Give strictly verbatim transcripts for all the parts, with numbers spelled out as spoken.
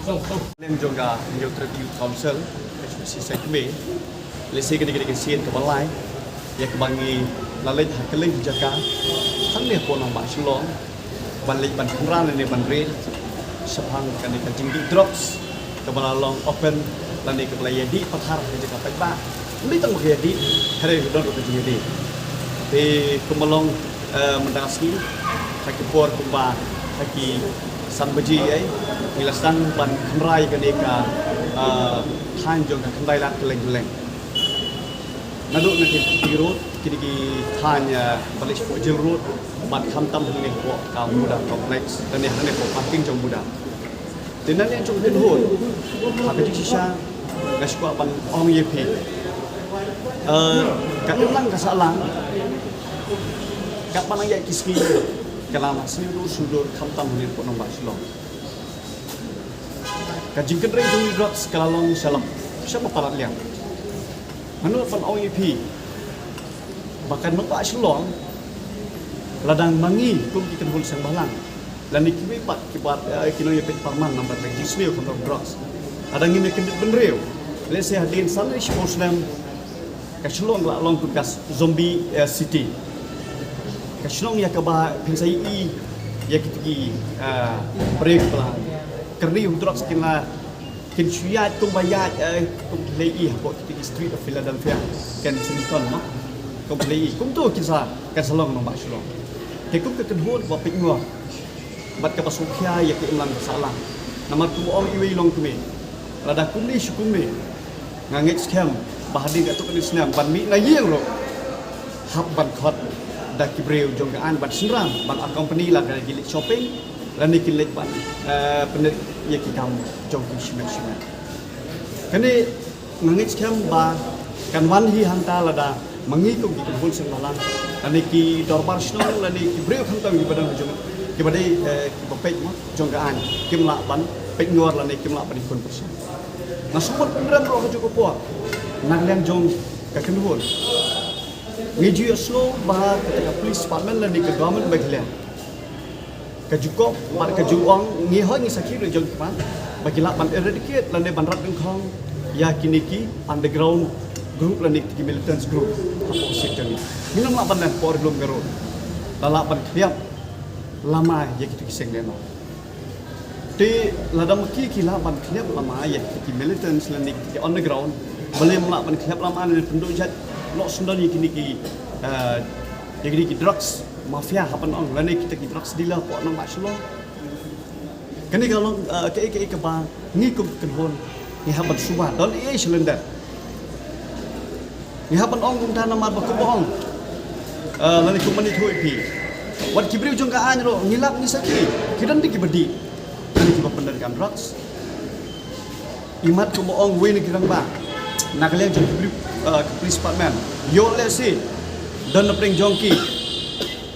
Lem jong ka Hynñiewtrep Youth Council, H P C Saitme, lehse kane ka dei ka sien kaba lai ïa kaba ngi la leit ha kylleng ki jaka hangne hapoh nongbah Shillong ban leit ban kynran lane ban ri shaphang kane ka jingdih drugs kaba la long open lane kaba la ïadih pathar ha ka jaka paidbah. Ym dei tang ba ka ïadih, hynrei ka don ruh ka jingïadih. Te kumba long, eh, mynta ka sngi ha ki por kumba ha ki san baje ei, ngi la sdang ban kynrai kane ka, eh, thaiñ jong ka Khyndai Lad kylleng kylleng. Naduh na ki Road, kine ki thaiñ, eh, ba leit shapoh Jail Road, bad khamtam hangne hapoh ka Muda Complex, lane hangne hapoh parking jong Muda. Te nangne jong ka kynhun, ha ka jingshisha nga sngewbha ban ong ïa phi, eh, ka imlang ka sahlang, katba nang ïaid ki sngi, ka la sngewdur sngewdur khamtam hangne hapoh nongbah Shillong. Ka jingkynrei jong ki drugs ka la long sha la, sha ba palat liang. Nga sngewbha ban ong ïa phi ba ka nongbah Shillong, lada ma ngi kum ki kynhun seng bhalang lane kiwei pat kiba, eh, ki nongïapeit parman namar ka jingsniew khamtam drugs, lada ngim ïa kyndit bynriew, lehse hadien san ne shiphew snem ka Shillong la long kum ka zombie, eh, city. Ka shnong ïa kaba phin sa ïohi ïa kito ki, eh, briew kiba la kynrei drugs, kin la, kin shu ïaid kumba ïaid, eh, kum ki la ïohi hapoh kito ki street of Philadelphia, Kensington, mo, kum ki la ïohi. Kumto kin sa, kan sa long nongbah Shillong. Te kum ka kynhun ba peit ngor bad kaba sngewkhia ïa ka imlang ka sahlang. Namar kumba ong iwei i longkmie, lada kumne shu kumne, nga ngeit skhem ba hadien katto katne snem ban mih na ïing ruh, hap ban khot da ki briew jong ka aiñ ban synran, ban accompany la ka, ki leit shopping lane ki leit ban, eh, pynleit ïa ki kam jong ki shimet shimet. Kane nga ngeit skhem ba kan wan hi hangta lada ma ngi kum ki kynhun seng bhalang lane ki dorbar shnong lane ki briew khamtam kiba don jong, kiba dei, eh, kiba peit, mo, jong ka aiñ, kim lah ban peit ngor lane kim lah ban ïakhun pyrshah. Nga sngewbha pynrem ruh ha kajuh ka por na ka liang jong ka kynhun. Ngi ju ïohsngew ba kata ka police department lane ka government ba khlieh, ka ju kop bad ka ju ong, ngi hoi ngi sakhi ruh jong ki, ba ki lah ban eradicate lane ban rat dyngkhong ïa kine ki underground group lane ki militants group hapoh state jong ngi. Ngim lah ban leh por lum ka ruh, la lah ban khlieh lama ïa kito ki seng lehnoh. Te lada ma ki ki lah ban khlieh lama ïa kito ki militants lane kito ki underground, balei ym lah ban khlieh lama ne pynduh jait noh syndon ïa kine ki, eh, ïa kine ki drugs mafia hap ban ong lane kito ki drugs dealer hapoh nongbah Shillong. Kane ka long, eh, kaei kaei kaba ngi kum ki kynhun ngi hap ban suba, don ei ei sha lyndet. Ngi hap ban ong kumta namar ba kumba ong, eh, lane kumba ngi ïathuh ïa phi, wat ki briew jong ka aiñ ruh ngi lap ngi sakhi, ki don de kiba dih, don kiba pyndonkam drugs. Imat kumba ong uwei na ki rangbah na ka liang jong ki briew, eh, ka police department, ïoh lehse don na pdeng jong ki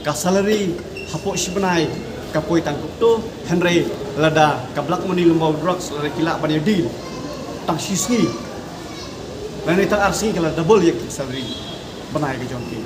ka salary hapoh shi bnai ka poi tang kumto, hynrei lada ka black money lyngba u drugs lada ki lah ban ïa deal tang shi sngi lane tang ar sngi ka la double ïa ka salary bnai ka jong ki.